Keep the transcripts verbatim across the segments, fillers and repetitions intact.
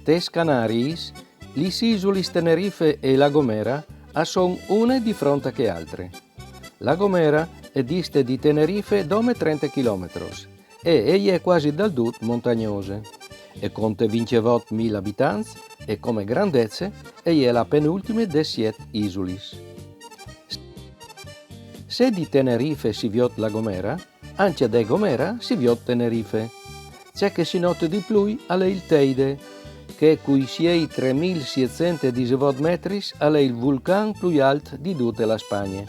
Tes Canariis, lis isulis Tenerife e La Gomera a son une di front a chê altre. La Gomera e diste di Tenerife dome trente chilometros e e je cuasi dal dut montagnose. E conte vincjevot mil abitants e come grandece e je la penultime des siet isulis. Se di Tenerife si viôt La Gomera, ancje de Gomera si viôt Tenerife. Ce che si note di plui al è il Teide, che cui siei tremil sietcent e disevot metris al è il vulcan plui alt di dute la Spagne.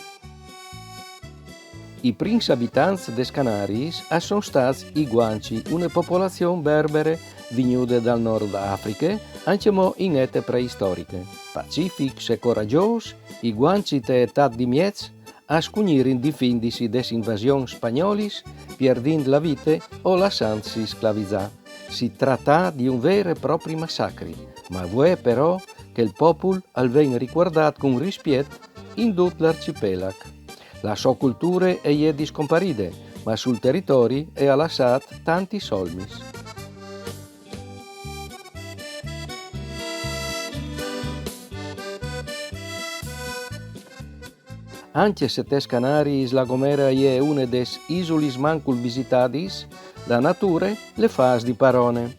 I prins abitants des Canariis a son stâts i Guanci, une popolazion berbere vignude dal nord Afriche, ancjemò in ete preistoriche. Pacifics e coragjôs, i Guanci te etât di mieç a scugnirin difindisi des invasions spagnolis, pierdint la vite o lassantsi sclavizâ. Si tratà di un vêr e propri massacri, ma vuê però chel popul al ven ricuardât cun rispiet in dut l'arcipelac. La sô culture e je discomparide, ma sul teritori e à lassât tantis olmis. Ancje se tes Canariis La Gomera e je une des isulis mancul visitadis, la nature le fâs di parone.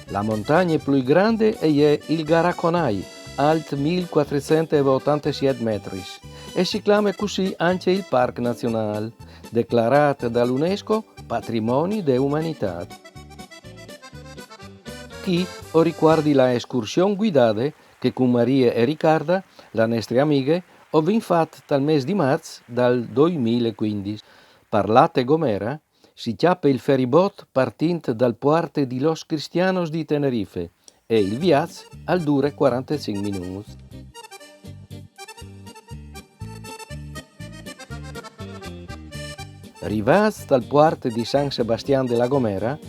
La montagne plui grande e je il Garaconai, alt mil cuatricent e otantesiet metris, e si clame cussì ancje il Parc Nazionâl, declarât da l'UNESCO Patrimoni de Umanitât. Chi o ricuardi la escursion guidade che cun Marie e Ricarda, la nestre amighe, o vin fat tal mês di Març dal doi mil e cuindis. Par lâ te Gomera si cjape il feribot partint dal puarte di Los Cristianos di Tenerife e il viaç al dure cuarantecinc minûts. Rivâts tal puarte di San Sebastian de La Gomera,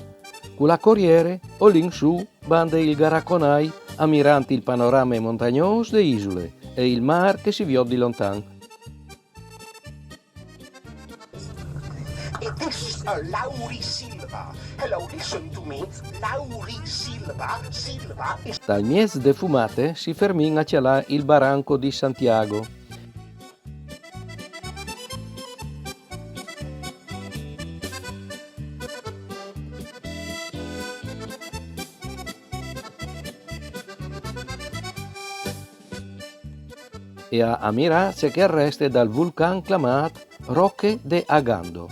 cu la coriere o lin sù bande il Garaconai, amirant il panorame montagnôs de isule e il mâr che si viôt di lontan. It is a Lauri Silva. Hello, listen to me. Lauri Silva. Silva is Tal mieç de fumate si fermìn a cjalâ il baranco di Santiago. E a amirâ ce che al reste dal vulcan clamât Roque de Agando.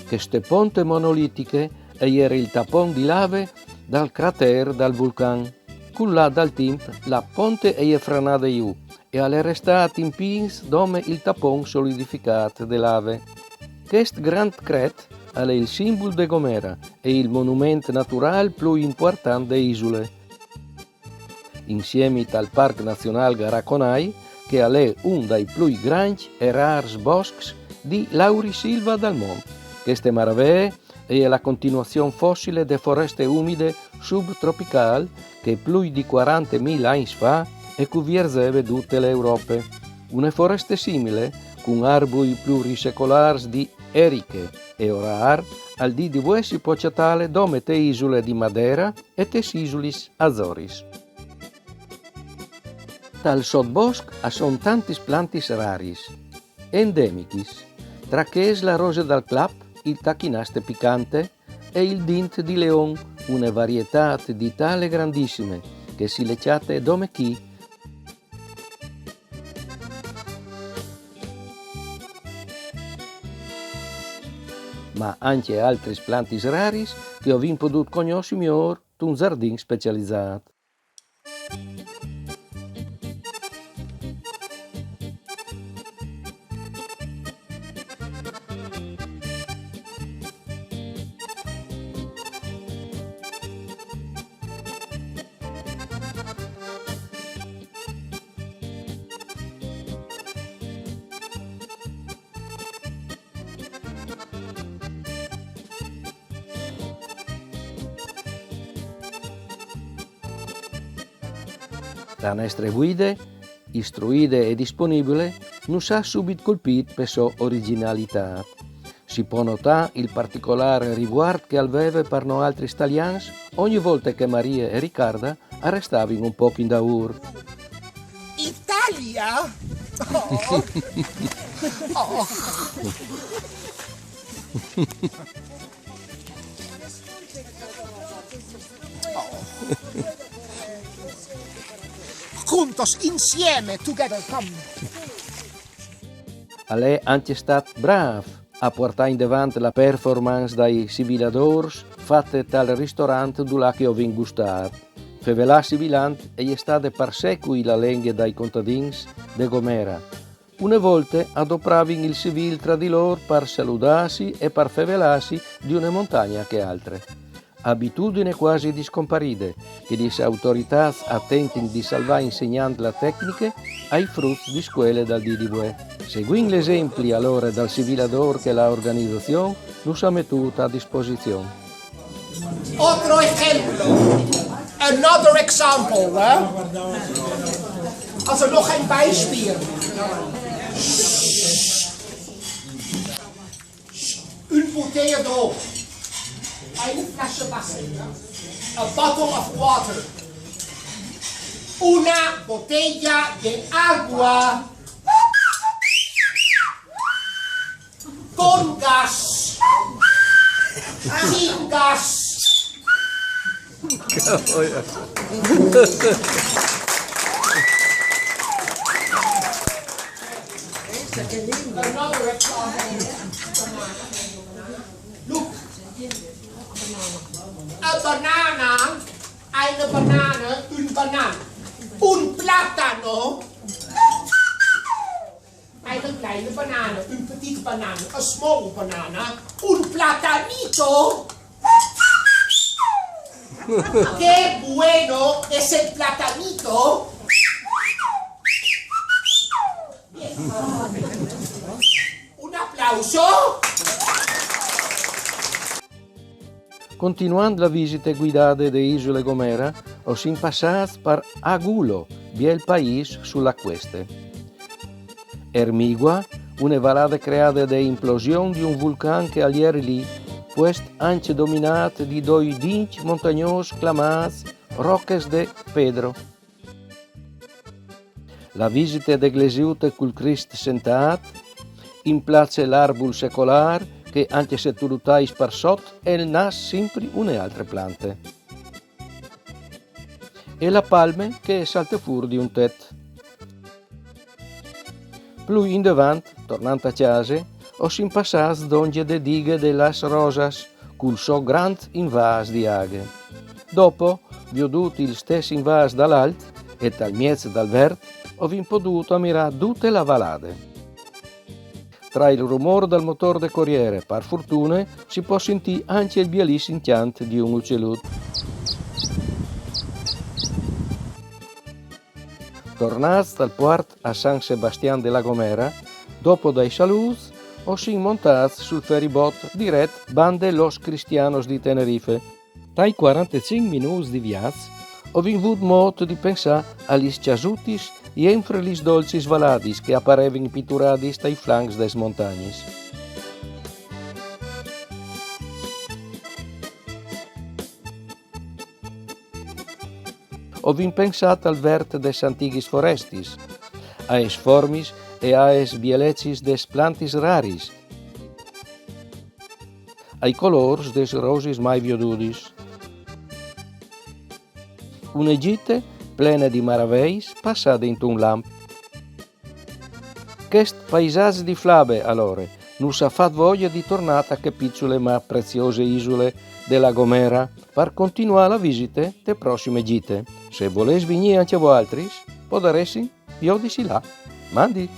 Cheste ponte monolitiche e jere il tapon di lave dal crater dal vulcan. Cul lâ dal timp, la ponte e je franade jù e al è restât in pîts dome il tapon solidificât de lave. Chest grant cret al è il simbul de Gomera e il monument naturâl plui impuartant de isule. Insiemi tal Parc Nazionâl Garaconai, che al è un dai plui grancj e rârs boscs di laurisilva dal mont. Cheste maravee e je la continuazion fossile de foreste umide subtropicâl che plui di cuarantemil agns fa e cuvierzeve dute la Europe. Une foreste simile, cun arbui plurisecolârs di eriche e orâr, al dì di vuê si pò cjatâle dome te isule di Madera e tes isulis Azoris. Tal sotbosc a son tantis plantis raris, endemichis, tra chês la rose dal clap, il tachinaste picante e il dint di leon, une varietât di tale grandissime che si le cjate dome chi. Ma ancje altris plantis raris che o vin podût cognossi miôr tun zardin specializât. La nestre vuide, istruide e disponibile, nus à subit colpît pe sô origjinalitât. Si pò notâ il particolâr rivuart che al veve par noaltris talians ogni volte che Marie e Ricarda a restavin un pôc indaûr. Italia? Oh. Oh. Juntos, insieme, together, come. Al è ancje stât brâf a puartâ indevant la performance dai siviladôrs fate tal ristorant dulà che o vin gustât. Fevelâ sivilant e je stade par secui la lenghe dai contadins de Gomera. Une volte a dopravin il sivîl tra di lôr par saludâsi e par fevelâsi di une montagne a chê altre. Abitudine cuasi discomparide, che lis autoritâts a tentin di salvâ insegnant la tecniche ai fruts di scuele dal dì di vuê. Seguìn l'esempli alore dal siviladôr che la organizazion nus à metût a disposizion. Otro ejemplo. Another example, eh? Also noch ein Beispiel. Une bouteille d'eau. Eine Flasche Wasser. A bottle of water. Una botella de agua. Con gas. Sin gas. Another example. Look. A banana, eine Banane, un banan. Un plátano. Eine kleine Banane, une petite banane, a small banana, un platanito. Qué bueno es el platanito. Un aplauso. Continuant la visite guidade de Isule Gomera, o sin passâts par Agulo, biel paîs su la cueste. Ermigua, une valade creade de implosion di un vulcan che al jere li, puest ancje dominât di doi dincj montagnôs clamâts Roques de Pedro. La visite de glesiute cul Crist sentât, in place l'arbul secolâr che, ancje se tu lu tais par sot, el nas simpri une altre plante. E la palme che e salte fûr di un tet. Plui indevant, tornant a cjase, o sin passâts dongje de dighe de las Rosas, cul so grant invâs di aghe. Dopo, viodût il stes invâs dal alt e tal mieç dal vert, o vin podût amirâ dute la valade. Tra il rumôr dal motôr de coriere, par fortune, si pò sintî ancje il bielissim cjant di un ucelut. Tornâts dal puart a San Sebastian de la Gomera, dopo dai salûts, o sin montâts sul feribot diret bande Los Cristianos di Tenerife. Tai cuarantecinc minûts di viaç o vin vût mût di pensâ a lis cjasutis jenfri lis dolcis valadis che a parevin pituradis tai flancs des montagnis. O vin pensât al vert des antighis forestis, aes formis e aes bielecis des plantis raris, ai colôrs des rosis mai viodudis. Une gjite plene di maraveis passade intun lamp. Chest paisaç di flabe, alore, nus à fat voie di tornâ ta chê piçule ma preziose isule de la Gomera par continuâ la visite te prossime gjite. Se volês vignî ancje voaltris, podaressin viodisi là. Mandi!